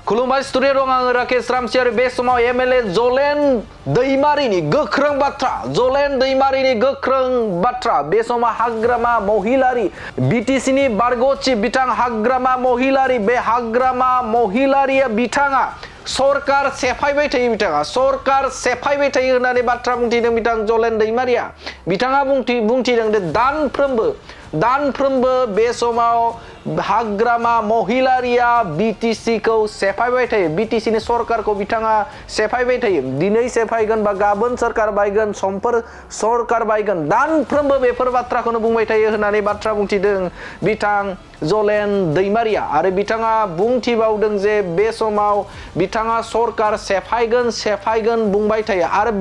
खुलुमबाय स्टुडिअ दं आङो राकेश रामसियारि बे समाव एमएलए जलेन दैमारिनि गोख्रों बाथ्रा बे समाव हाग्रामा महिलारि बिटिसिनि बारग' बिथां हाग्रामा महिलारि बे हाग्रामा महिलारिया बिथाङा सरकार सेफायबाय थायो होननानै बाथ्रा बुंथिदों बिथां जलेन दैमारिया बिथाङा बुंथिदों दे दानफ्रोमबो बे समाव हाग्रामा महिलारिया बिटिसिखौ सेफायबाय थायो बिटिसिनि सरकारखौ बिथाङा सेफायबाय थायो दिनै सेफायगोन बा गाबोन सरकार बायगोन समफोर सरकार बायगोन दानफ्रोमबो बेफोर बाथ्राखौनो बुंबाय थायो होननानै बाथ्रा बुंथिदों बिथां जलेन दैमारिया आरो बिथाङा बुंथिबावदों जे बे समाव बिथाङा सरकार सेफायगोन बुंबाय थायो आरो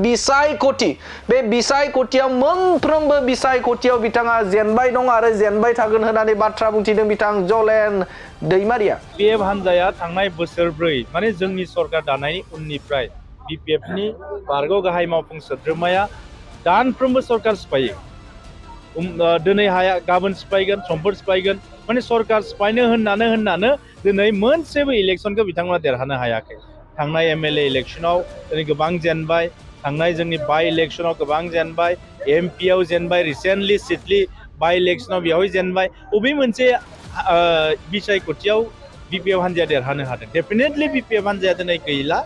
बिसायख'थियाव मोनफ्रोमबो बिसायख'थियाव बिथाङा जेनबाय दं आरो जेनबाय थागोन होननानै बाथ्रा बुंथिदों बिथां जलेन दैमारिया बिपिएफ हान्जाया थांनाय बोसोरब्रै माने जोंनि सरकार दानायनि उननिफ्राय बिपिएफनि बारग' गाहाय मावफुं सोद्रोमाया दानफ्रोमबो सरकार सिफायो दिनै हाया गाबोन सिफायगोन समफोर सिफायगोन माने सरकार सिफायनो होननानै दिनै मोनसेबो इलेक्सनखौ बिथांमोना देरहानो हायाखै थांनाय एमएलए इलेक्सनाव दिनै गोबां जेनबाय थांनाय जोंनि बाइ इलेक्सनाव गोबां जेनबाय एमपिआव जेनबाय रिसेन्टलि सिडली बाइ इलेक्सनाव बेवहाय जेनबाय बबे मोनसे बिसायख'थियाव बिपिएफ हान्जाया देरहानो हादों डेफिनेटलि बिपिएफ हान्जाया दिनै गैला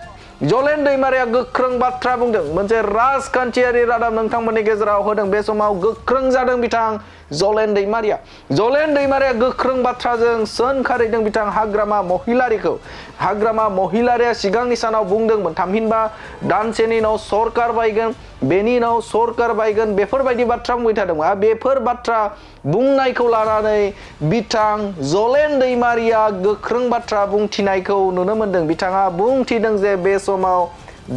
जलेन दैमारिया गोख्रों बाथ्रा बुंदों मोनसे राजखान्थियारि रादाब नोंथांमोननि गेजेराव होदों बे समाव गोख्रों जादों बिथां जलेन दैमारिया गोख्रों बाथ्राजों सोंखारिदों बिथां हाग्रामा महिलारिया सिगांनि सानाव बुंदोंमोन थामहिनबा दानसेनि उनाव सरकार बायगोन बेनि उनाव सरकार बायगोन बेफोरबायदि बाथ्रा बुंबाय थादोंमोन आरो बेफोर बाथ्रा बुंनायखौ लानानै बिथां जलेन दैमारिया गोख्रों बाथ्रा बुंथिनायखौ नुनो मोनदों बिथाङा बुंथिदों जे बे समाव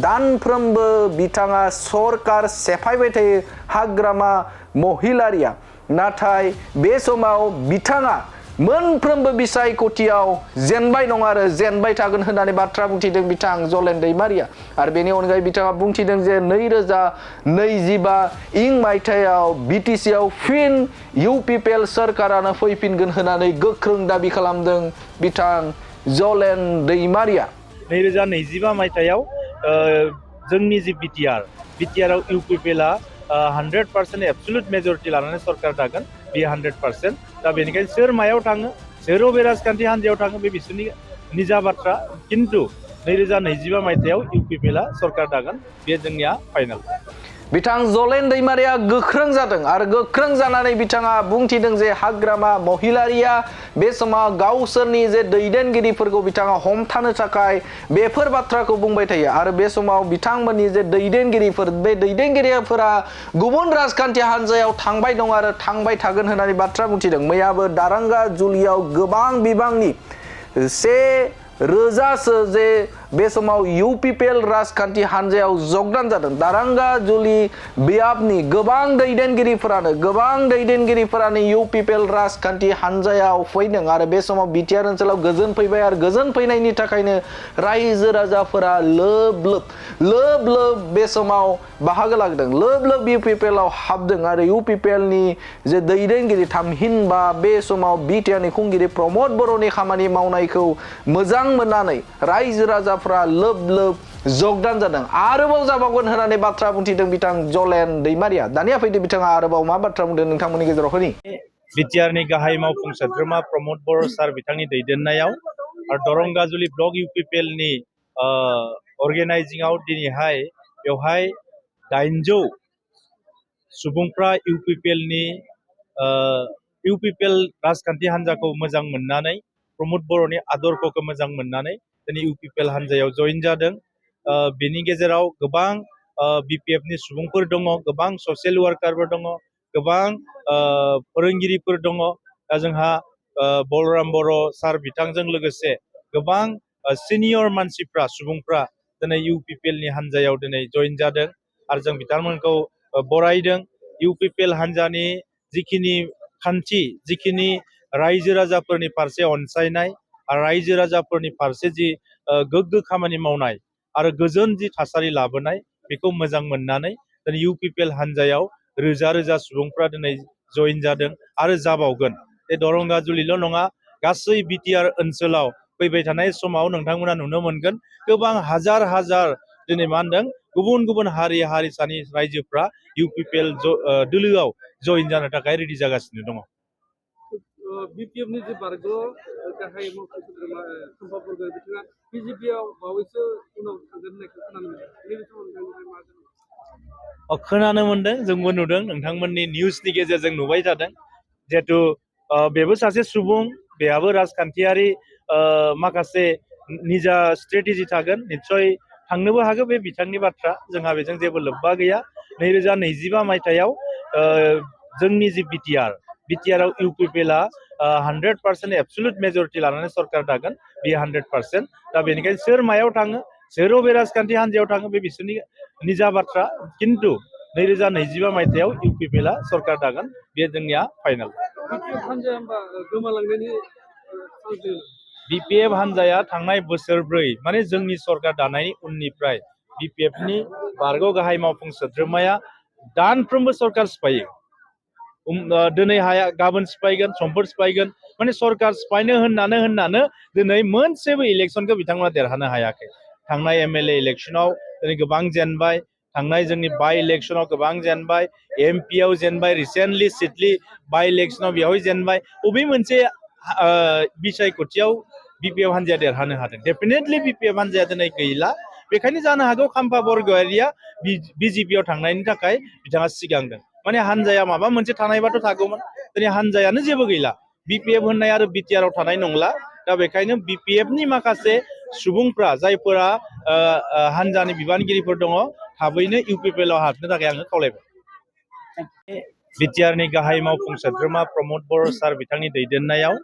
दानफ्रोमबो बिथाङा सरकार सेफायबाय थायो हाग्रामा महिलारिया नाथाय बे समाव बिथाङा मोनफ्रोमबो बिसायख'थियाव जेनबाय दं आरो जेनबाय थागोन होननानै बाथ्रा बुंथिदों बिथां जलेन दैमारिया आरो बेनि अनगायै बिथाङा बुंथिदों जे 2025 मायथाइयाव बिटिसिआव फिन इउपिपिएल सरकारानो फैफिनगोन होननानै गोख्रों दाबि खालामदों बिथां जलेन दैमारिया 2025 मायथाइयाव जोंनि जि बिटिआराव इउपिपिएलआ 100% एबसुलुट मेजरिटि लानानै सरकार दागोन बे 100% दा बेनिखायनो सोर मायाव थाङो सोर बबे राजखान्थि हान्जायाव थाङो बे बिसोरनि निजा बाथ्रा किन्तु 2025 मायथाइयाव इउपिपिएलआ सरकार दागोन बे जोंनिया फाइनाल बिथां जलेन दैमारिया गोख्रों जादों आरो गोख्रों जानानै बिथाङा बुंथिदों जे हाग्रामा महिलारिया बे समाव गावसोरनि जे दैदेनगिरिफोरखौ बिथाङा हमथानो थाखाय बेफोर बाथ्राखौ बुंबाय थायो आरो बे समाव बिथांमोननि जे दैदेनगिरिफोर बे दैदेनगिरिफोरा गुबुन राजखान्थि हान्जायाव थांबाय दं आरो थांबाय थागोन होननानै बाथ्रा बुंथिदों मैयाबो दारांगा जुलियाव गोबां बिबांनि 1,000,000 जे बे समाव इउपिपिएल राजखान्थि हान्जायाव जगदान जादों दारांगा जुलि बियाबनि गोबां दैदेनगिरिफोरानो इउपिपिएल राजखान्थि हान्जायाव फैदों आरो बे समाव बिटिआर ओनसोलाव गोजोन फैबाय आरो गोजोन फैनायनि थाखायनो रायजो राजाफोरा लोब लोब बे समाव बाहागो लादों लोब इउपिपिएलआव हाबदों आरो इउपिपिएलनि जे दैदेनगिरि थामहिनबा बे समाव बिटिआरनि खुंगिरि प्रमद बर'नि खामानि मावनायखौ मोजां मोननानै रायजो राजा लोब जगदान जादों आरोबाव जाबावगोन होननानै बाथ्रा बुंथिदों बिथां जलेन दैमारिया दानिया फैदो बिथाङा आरोबाव मा बाथ्रा बुंदों नोंथांमोननि गेजेराव होनि बिटिआरनि गाहाय मावफुं सोद्रोमा प्रमद बर' सार बिथांनि दैदेननायाव आरो दरंगाजुलि ब्लक इउपिपिएलनि अर्गेनाइजिंआव दिनैहाय बेवहाय 800 सुबुंफ्रा इउपिपिएल राजखान्थि हान्जाखौ मोजां मोननानै प्रमद बर'नि आदर्शखौ मोजां मोननानै दिनै इउपिपिएल हान्जायाव जइन जादों बेनि गेजेराव गोबां बिपिएफनि सुबुंफोर दङ गोबां ससियेल वार्कारफोर दङ गोबां फोरोंगिरिफोर दङ दा जोंहा बलराम बर' सार बिथांजों लोगोसे गोबां सिनियर मानसिफ्रा सुबुंफ्रा दिनै इउपिपिएलनि हान्जायाव दिनै जइन जादों आरो जों बिथांमोनखौ बरायदों इउपिपिएल हान्जानि जिखिनि खान्थि जिखिनि रायजो राजाफोरनि फारसे अनसायनाय आरो रायजो राजाफोरनि फारसे जि गोग्गो खामानि मावनाय आरो गोजोन जि थासारि लाबोनाय बेखौ मोजां मोननानै दिनै इउपिपिएल हान्जायाव रोजा सुबुंफ्रा दिनै जइन जादों आरो जाबावगोन बे दरंगाजुलिल' नङा गासै बिटिआर ओनसोलाव फैबाय थानाय समाव नोंथांमोना नुनो मोनगोन गोबां हाजार हाजार दिनै मा होनदों गुबुन गुबुन हारि हारिसानि रायजोफ्रा इउपिपिएल दोलोआव जइन जानो थाखाय रेडि जागासिनो दङ। बिपिएफनि जे बारग' गाहाय मावथि सोद्रोमा सम्पा बरग'यारि बिथाङा बिजेपिआव बावैसो उनाव थांगोन होननायखौ खोनानो मोनदों। नैबे समाव नोंथांनिफ्राय मा जानो? खोनानो मोनदों, जोंबो नुदों, नोंथांमोननि निउसनि गेजेरजों नुबाय थादों। जिहेथु बेबो सासे सुबुं, बेहाबो राजखान्थियारि माखासे निजा स्ट्रेटेजि थागोन, निस्सय थांनोबो हागौ, बे बिथांनि बाथ्रा, जोंहा बेजों जेबो लोब्बा गैया। 2025 मायथाइयाव जोंनि जि बिटिआराव इउपिपिएलआ 100% एबसुलुट मेजरिटि लानानै सरकार दागोन, बेयो 100%। दा बेनिखायनो सोर मायाव थाङो, सोर बबे राजखान्थि हान्जायाव थाङो, बे बिसोरनि निजा बाथ्रा। खिन्थु 2025 मायथाइयाव इउपिपिएलआ सरकार दागोन, बे जोंनिया फाइनाल। बिपिएफ हान्जाया होमबा गोमालांनायनि चान्स दङ? बिपिएफ हान्जाया थांनाय बोसोरब्रै माने जोंनि सरकार दानायनि उननिफ्राय बिपिएफनि बारग' गाहाय मावफुं सोद्रोमाया दानफ्रोमबो सरकार सिफायो। दिनै हाया, गाबोन सिफायगोन, समफोर सिफायगोन, माने सरकार सिफायनो होननानै दिनै मोनसेबो इलेक्सनखौ बिथांमोना देरहानो हायाखै। थांनाय एमएलए इलेक्सनाव दिनै गोबां जेनबाय, थांनाय जोंनि बाइ इलेक्सनाव गोबां जेनबाय, एमपिआव जेनबाय, रिसेन्टलि सिडली बाइ इलेक्सनाव बेवहाय जेनबाय। बबे मोनसे बिसायख'थियाव बिपिएफ हान्जाया देरहानो हादों? डेफिनेटलि बिपिएफ हान्जाया दिनै गैला। बेखायनो जानो हागौ खाम्फा बरग'यारिया बिजेपिआव थांनायनि थाखाय बिथाङा सिगांदों। माने हान्जाया माबा मोनसे थानायबाथ' थागौमोन, दिनै हान्जायानो जेबो गैला, बिपिएफ होननाय आरो बिटिआराव थानाय नंला। दा बेखायनो बिपिएफनि माखासे सुबुंफ्रा, जायफोरा हान्जानि बिबानगिरिफोर दङ, थाबैनो इउपिपिएलआव हाबनो थाखाय आङो खावलायबाय। बिटिआरनि गाहाय मावफुं सोद्रोमा प्रमद बर' सार बिथांनि दैदेननायाव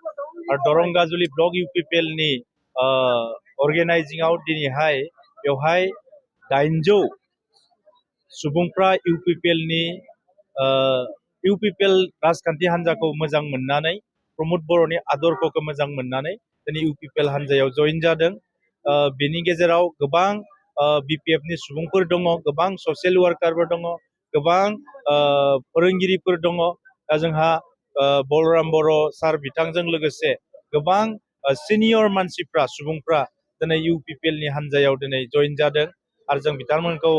आरो दरं गाजुलि ब्लक इउपिपिएलनि अर्गेनाइजिंआव दिनैहाय बेवहाय 800 सुबुंफ्रा इउपिपिएल राजखान्थि हान्जाखौ मोजां मोननानै, प्रमद बर'नि आदर्शखौ मोजां मोननानै दिनै इउपिपिएल हान्जायाव जइन जादों। बेनि गेजेराव गोबां बिपिएफनि सुबुंफोर दङ, गोबां ससियेल वार्कारफोर दङ, गोबां फोरोंगिरिफोर दङ। दा जोंहा बलराम बर' सार बिथांजों लोगोसे गोबां सिनियर मानसिफ्रा, सुबुंफ्रा दिनै इउपिपिएलनि हान्जायाव दिनै जइन जादों आरो जों बिथांमोनखौ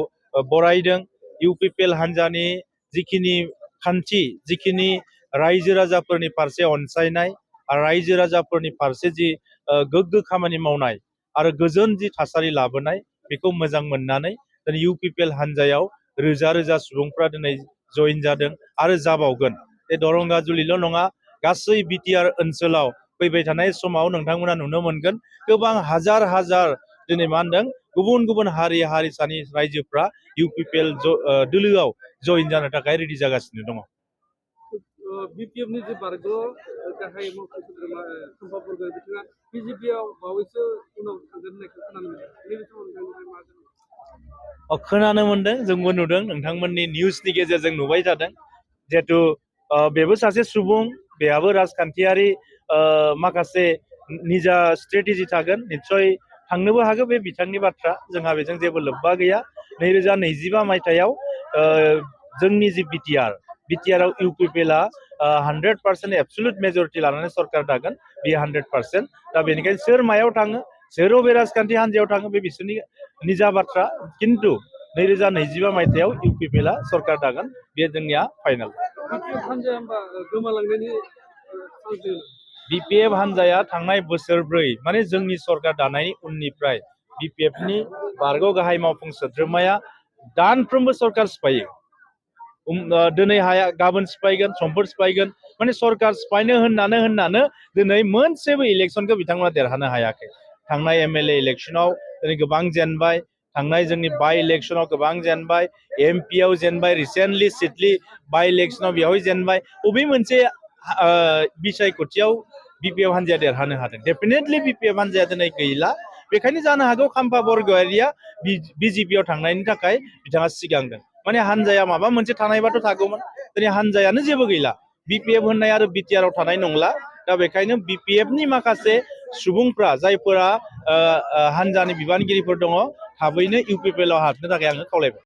बरायदों। इउपिपिएल हान्जानि जिखिनि खान्थि, जिखिनि रायजो राजाफोरनि फारसे अनसायनाय आरो रायजो राजाफोरनि फारसे जि गोग्गो खामानि मावनाय आरो गोजोन जि थासारि लाबोनाय, बेखौ मोजां मोननानै दिनै इउपिपिएल हान्जायाव रोजा रोजा सुबुंफ्रा दिनै जइन जादों आरो जाबावगोन। बे दरं गाजुलिल' नङा, गासै बिटिआर ओनसोलाव फैबाय थानाय समाव नोंथांमोना नुनो मोनगोन गोबां हाजार हाजार दिनै मा होनदों गुबुन गुबुन हारि हारिसानि रायजोफ्रा इउपिपिएल दोलोआव जइन जानो थाखाय रेडि जागासिनो दङ। बिपिएफनि जे बारग' गाहाय मावथि सोद्रोमा सम्पा बरग'यारि बिथाङा बिजेपिआव बावैसो उनाव थांगोन होननायखौ खोनानो मोनदों। नैबे समाव नोंथांनिफ्राय मा जानो? खोनानो मोनदों, जोंबो नुदों, नोंथांमोननि निउसनि गेजेरजों नुबाय थादों। जिहेथु बेबो सासे सुबुं, बेहाबो राजखान्थियारि माखासे निजा स्ट्रेटेजि थागोन, निस्सय थांनोबो हागौ, बे बिथांनि बाथ्रा, जोंहा बेजों जेबो लोब्बा गैया। 2025 मायथाइयाव जोंनि जि बिटिआराव इउपिपिएलआ 100% एबसुलुट मेजरिटि लानानै सरकार दागोन, बेयो 100%। दा बेनिखायनो सोर मायाव थाङो, सोर बबे राजखान्थि हान्जायाव थाङो, बे बिसोरनि निजा बाथ्रा। खिन्थु 2025 मायथाइयाव इउपिपिएलआ सरकार दागोन, बेयो जोंनिया फाइनाल। बिपिएफ हान्जाया होमबा गोमालांनायनि चान्स दङ? बिपिएफ हान्जाया थांनाय बोसोरब्रै माने जोंनि सरकार दानायनि उननिफ्राय बिपिएफनि बारग' गाहाय मावफुं सोद्रोमाया दानफ्रोमबो सरकार सिफायो। दिनै हाया, गाबोन सिफायगोन, समफोर सिफायगोन, माने सरकार सिफायनो होननानै दिनै मोनसेबो इलेक्सनखौ बिथांमोना देरहानो हायाखै। थांनाय एमएलए इलेक्सनाव दिनै गोबां जेनबाय, थांनाय जोंनि बाइ इलेक्सनाव गोबां जेनबाय, एमपिआव जेनबाय, रिसेन्टलि सिडली बाइ इलेक्सनाव बेवहाय जेनबाय। बबे मोनसे बिसायख'थियाव बिपिएफ हान्जाया देरहानो हादों? डेफिनेटलि बिपिएफ हान्जाया दिनै गैला। बेखायनो जानो हागौ खाम्फा बरग'यारिया बिजेपिआव थांनायनि थाखाय बिथाङा सिगांदों। माने हान्जाया माबा मोनसे थानायबाथ' थागौमोन, दिनै हान्जायानो जेबो गैला, बिपिएफ होननाय आरो बिटिआराव थानाय नंला। दा बेखायनो बिपिएफनि माखासे सुबुंफ्रा, जायफोरा हान्जानि बिबानगिरिफोर दङ, थाबैनो इउपिपिएलआव हाबनो थाखाय आङो खावलायबाय।